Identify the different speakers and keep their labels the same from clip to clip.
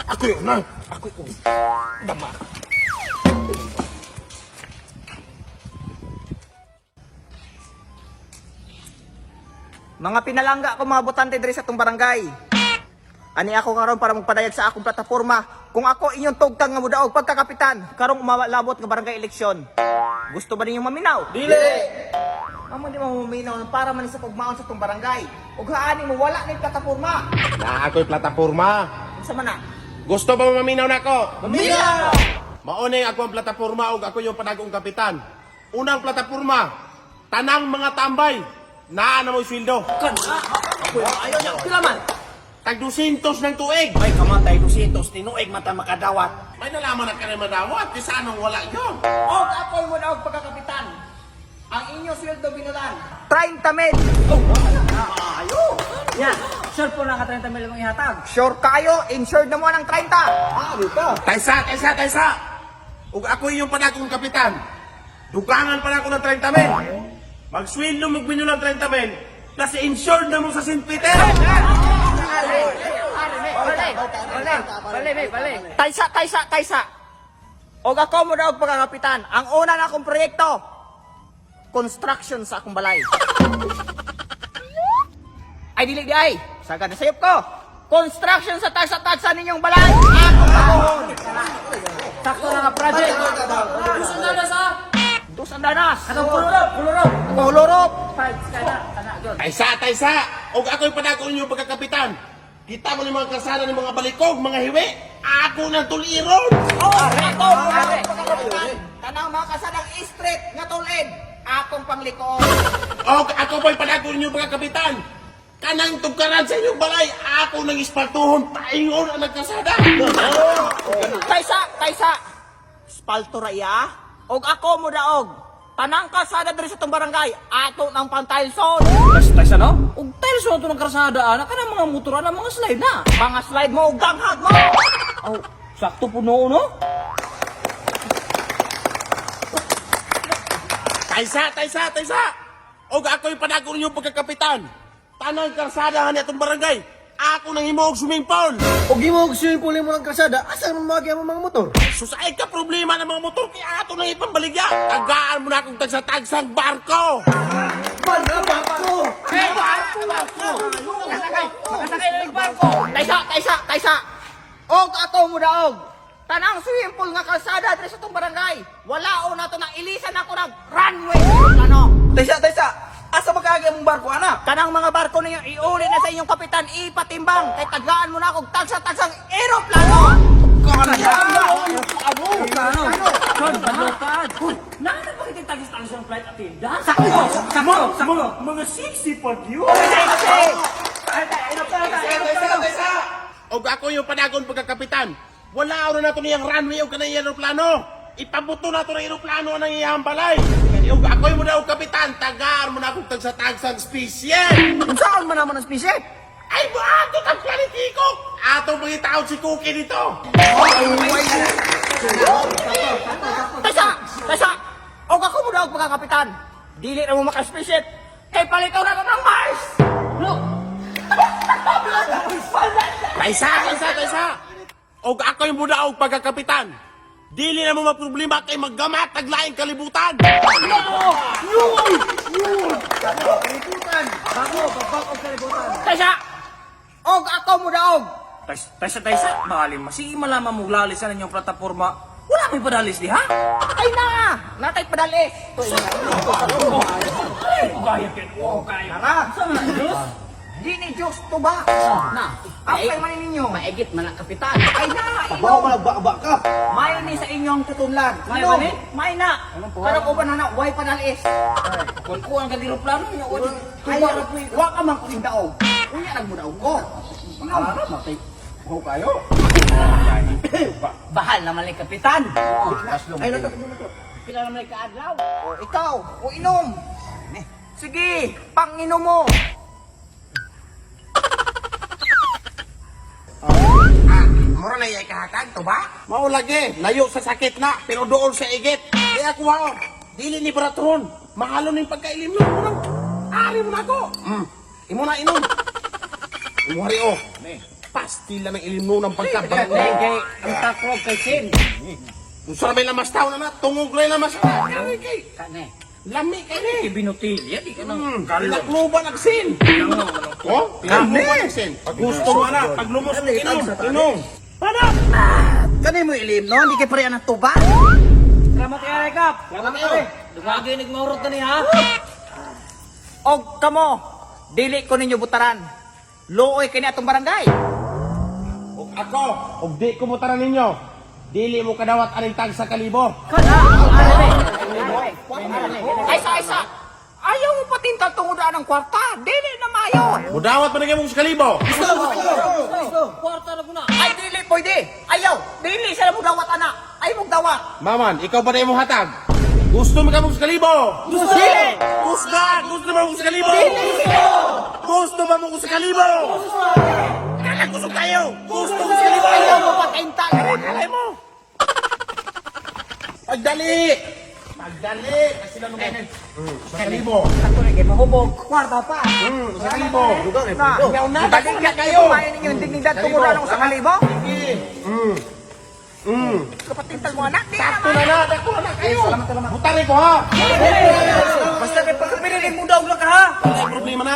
Speaker 1: Ako yun na. Ako yun. Dama.
Speaker 2: Mga pinalangga ko mga botante diri sa tong barangay. Ani ako karon para magpadayag sa akong plataporma. Kung ako inyong tugtang nga mudaog pagkakapitan, karong umalabot nga barangay eleksyon. Gusto ba ninyong maminaw?
Speaker 1: Dili!
Speaker 2: Amo di mo maminaw para man sa pugmaon sa tong barangay. Ug haani mo wala ni plataporma.
Speaker 1: Na ako'y plataporma.
Speaker 2: Unsa man na?
Speaker 1: Gusto ba maminaw nako?
Speaker 2: Maminaw!
Speaker 1: Maunay ako ang plataporma ug ako yung panagong kapitan. Unang plataporma, tanang mga tambay, naa na mo sweldo.
Speaker 3: Ayaw niya, pila man.
Speaker 1: Tag 200 ng tuig.
Speaker 3: Ay, kamatay, 200, tinuig mata makadawat.
Speaker 1: May nalaman na ka na madawat, kaysa anong wala yun.
Speaker 2: Og ako'y mudaog pagkakapitan. Ang inyong sweldo binulan. 30 mil.
Speaker 3: Ayo! Yan, sure po na ka 30 mil mong ihatag.
Speaker 2: Sure kayo, insured na mo ng 30.
Speaker 3: Ah, ka.
Speaker 1: Taysa, taysa, taysa! Ug ako yung panagong kapitan. Dugangan pa na ako ng 30 mil. Magsweldo mo binulan 30 mil. Kasi insured na mo sa St. Peter.
Speaker 2: Taysa, taysa, taysa. Og ako mo daw pagkakapitan. Ang una na akong proyekto, construction sa akong balay. Ay, dili di ay. Sagad na sayop ko. Construction sa tagsa-tagsa ninyong balay. Akong pabuhon.
Speaker 3: Sakto na nga project. Dos ang danas ah.
Speaker 2: Dos ang danas.
Speaker 3: Katong kulurop, kulurop.
Speaker 2: Kulurop.
Speaker 3: Five, kana, kana, yun.
Speaker 1: Taysa, taysa! Og ako'y panagong yung pagkakapitan. Kita mo ni mga kasana ng mga balikog, mga hiwi. Ako ng tuliron!
Speaker 2: Oh, ako mo daw pagkakapitan. Tanang mga kasadang street nga tulid. Akong panglikoon.
Speaker 1: Og ako po'y panagong yung pagkakapitan. Kanang tugkaran sa inyong balay, ako nang ispaltuhon, paingon ang nagkasada.
Speaker 2: Taysa, taysa. Spalto ra iya. Og ako mo daog. Tanang kalsada diri sa tong barangay, ato ng pantilson.
Speaker 3: Taysa no? Ug tiles na ito ng karsada, ana ka ng mga motor, ana mga slide na.
Speaker 2: Mga slide mo ug danghag mo.
Speaker 3: Oh, sakto po noon, no?
Speaker 1: Taysa, taysa, taysa! Og ako'y panagong yung pagkakapitan. Tanang karsada nga itong barangay, ako nang himuog swimming pool.
Speaker 4: Og imo og swimming pool mo ng kalsada, asa man maagi ang mga motor?
Speaker 1: Susay ka problema ng mga motor, kaya ato nang ipambaligya. Tagaan mo na akong tagsa-tagsang barko.
Speaker 2: Makasakay na yung barko. Taysa, taysa, taysa. Og ako mo daog. Tanang swimming pool nga kalsada diri sa tong barangay. Wala o nato nang ilisan ako ng runway. Ano?
Speaker 4: Taysa, taysa. Asa makaagi ang barko ana?
Speaker 2: Kanang mga barko ninyo iuli na sa inyong kapitan ipatimbang kay tagaan mo na akong tagsa-tagsang eroplano.
Speaker 3: Ano? Son, banlokan. Uy, naano pa kita tagis-tagis ang flight attendant? Sakto, sakto, sakto.
Speaker 1: Mga sexy pa yun. Og ako yung panagon pagkakapitan. Wala na nato niyang runway o kanang aeroplano. Ipabuto na to ng aeroplano ang iyang balay. Og ako yung muna og kapitan, tagaan mo na akong tagsa-tagsang spaceship.
Speaker 4: Saan man naman ang spaceship?
Speaker 1: Ay, ato tag planetiko. Ato pangitaon si Cookie dito.
Speaker 2: Taysa! Taysa! Og ako mo daw pagkakapitan. Dili na mo maka-spaceship. Kay palitaw na ko ng Mars!
Speaker 3: No.
Speaker 1: Taysa, taysa, taysa. Og ako yung muna og pagkakapitan. Dili na mo maproblema kay maggamat taglaing kalibutan.
Speaker 3: Bago, babag og kalibutan.
Speaker 2: Taysa! Og ako mo daog.
Speaker 3: Taysa, taysa, bali, masige malaman mo lalis sa inyong plataporma. Wala may padalis di ha?
Speaker 2: Ay na! Natay padalis!
Speaker 3: Ay, kaya kayo. Kaya.
Speaker 2: Tara!
Speaker 3: Saan na, Diyos?
Speaker 2: Di ni Diyos to ba?
Speaker 3: Na.
Speaker 2: Ang man ninyo.
Speaker 3: Maigit man ang kapitan.
Speaker 2: Ay na! Inom!
Speaker 4: ba ka?
Speaker 2: Mayo ni sa inyong tutunlan.
Speaker 3: Mayo
Speaker 2: Inom.
Speaker 3: ba ni?
Speaker 2: May na! Karang uban na na, way padalis.
Speaker 3: Kung kuha ang aeroplano niya,
Speaker 2: Ay, wa ka man kuning daog. Unya nag mo daog ko. Inom.
Speaker 4: Ho kayo.
Speaker 3: Bahal naman ni kapitan.
Speaker 4: Ay nato.
Speaker 3: Pila naman ni kaadlaw.
Speaker 2: O ikaw, o inom. Sige, panginom mo.
Speaker 1: Ah, mura na iyay kahatag to ba? Mao lagi, layo sa sakit na, pero doon sa igit. Kaya kuha oh, dili ni bratron. Mahalo ning pagkailim no. Murang ari mo na ako. Imo na inom. Imo hari oh. Pastila ng ilimno ng pagkabarangay.
Speaker 3: Kay ang takrog kay Sin.
Speaker 1: Unsa na may lamas tao na na, tungog na yung lamas na. Kani kay,
Speaker 3: Kane.
Speaker 1: lami kay ni.
Speaker 3: Binutilya di ka nang
Speaker 1: Pinakluban ang sin. Oh, pinakluban ang sin. Pag gusto mo na, pag lumos mo, inom, inom.
Speaker 2: Kani mo ilim no, hindi kay pareha ng tuba.
Speaker 3: Salamat kay Kap. Salamat kay. Dugagi nagmaurot na ni ha.
Speaker 2: Og kamo, dili ko ninyo butaran. Luoy kini atong barangay.
Speaker 1: Og ako, og di ko mutaran ninyo, dili mo kadawat aning tag sa kalibo.
Speaker 2: Aysa, aysa. Ayaw mo patintal tungod ang kwarta. Dili na maayo.
Speaker 1: Mudawat pa na kayo sa kalibo.
Speaker 3: Kwarta na ko na.
Speaker 2: Ay, dili pwede. Ayaw. Dili sila mo dawat, ana. Ay mo dawat.
Speaker 1: Maman, ikaw ba na imong hatag? Gusto mo ka mong sa kalibo?
Speaker 2: Gusto. Dili.
Speaker 1: Gusto! Gusto mo sa kalibo? Gusto ba mo sa kalibo? Gusto! Kala gusto kayo! Gusto mo sa kalibo!
Speaker 2: Ayaw mo patintal.
Speaker 1: Alay mo! Pagdali! Pagdali! Kasi sila nung sa kalibo.
Speaker 2: Sakto na kay mahubog. Kwarta pa.
Speaker 1: Sa kalibo.
Speaker 2: Na.
Speaker 1: Ikaw na, dali na kayo!
Speaker 2: Kumain ninyo yung dignidad tungod ang sa kalibo.
Speaker 1: Sige.
Speaker 2: Kapatintal mo, anak. Dili na
Speaker 1: Sakto na
Speaker 2: maayo.
Speaker 1: na, sakto na na kayo! Butari ko ha!
Speaker 2: Basta kay pagkapililing mo daw lang ka ha.
Speaker 1: Wala problema na!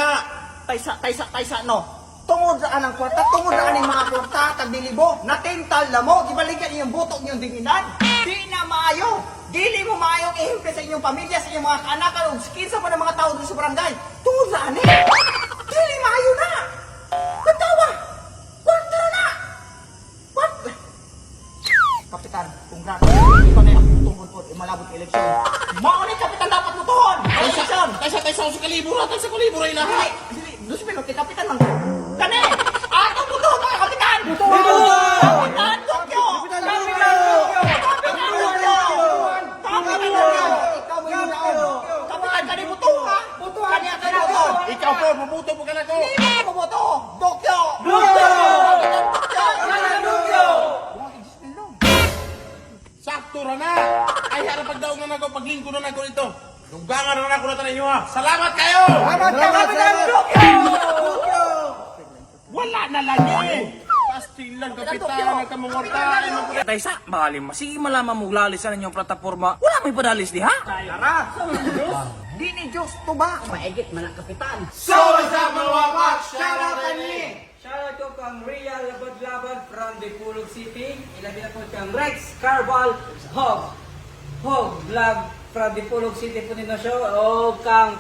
Speaker 2: Taysa, taysa, taysa, no. Tungod sa anang kwarta, tungod sa aning mga kwarta, tagdilibo, natintal na mo, gibalikan inyong butok inyong dignidad. Di na maayo. Dili mo maayong ehemplo sa inyong pamilya, sa inyong mga kaanakan, o kinsa pa ng mga tao dito sa barangay. Tungod sa ani. Dili maayo na. Katawa. Kwarta na. Kwarta. Kapitan, congrats. Ikaw na yung akong tungkol po, malabot eleksyon. Mao ni kapitan dapat mo tuhon. Eleksyon.
Speaker 1: Taysa, taysa sa kalibo ra, taysa kalibo ra ilaha.
Speaker 2: Dili, dili, dus pero kay kapitan man ko. Kani! Ato buto mga kapitan! Kapitan Tokyo! Kapitan Tokyo! Kapitan Tokyo! Kapitan Tokyo! Ikaw mo yung daog. Kapitan kani buto ha? Kani ang buto.
Speaker 1: Ikaw po, bubuto po ka na ko.
Speaker 2: Hindi mo buto. Tokyo! Tokyo! Kapitan Tokyo! Kapitan Tokyo!
Speaker 1: Sakto ra na. Ay harap pagdaog na nako, paglingko na nako ito. Dugangan na nako na tanan inyo ha. Salamat kayo.
Speaker 2: Salamat, Kapitan Tokyo!
Speaker 1: Wala na lagi. Pastilan kapitan ang kamungorta.
Speaker 3: Taysa, maalim masige malaman mo lalis sa inyong plataporma. Wala may padalis diha.
Speaker 2: Tara! Di ni Diyos tuba. Maigit man ang kapitan.
Speaker 1: So what's up mga wapak? Shout out ani.
Speaker 5: Shoutout ko kang Real Labad-Labad from Dipolog City. Ilabi na po kang Rex Carval Hog. Hog Vlog from Dipolog City po nino show. O kang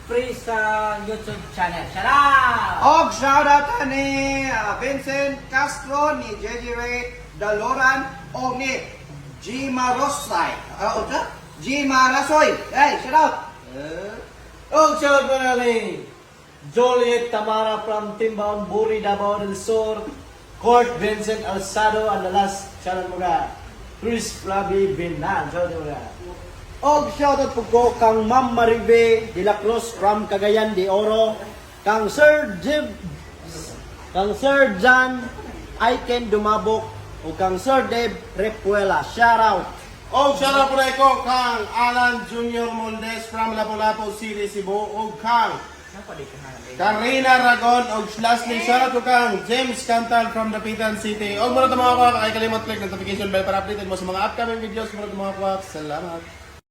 Speaker 5: free sa YouTube channel. Shoutout!
Speaker 4: Og shoutout ni Vincent Castro, ni JJ Ray Daloran, o ni G. Marosay. Ah, o ka? G. Marasoy. Hey, shoutout!
Speaker 6: Og shoutout po na ni Joliet Tamara from Timbaon, Buri, Davao del Sur, Court Vincent Alzado, and the last shoutout mo na, Chris Flavi Binan. Shoutout mo na. Og shoutout po ko kang Ma'am Marive de la Cruz from Cagayan de Oro, kang Sir Jim, kang Sir John Aiken Dumabok, o kang Sir Dave Repuela. Shoutout!
Speaker 1: Og shout out po na ko kang Alan Junior Moldes from Lapu-Lapu City, Cebu og kang Karina Ragon og lastly shout out ko kang James Cantal from Dapitan City. Og muna mga kwak, ay kalimot click notification bell para updated mo sa mga upcoming videos muna mga kwak. Salamat.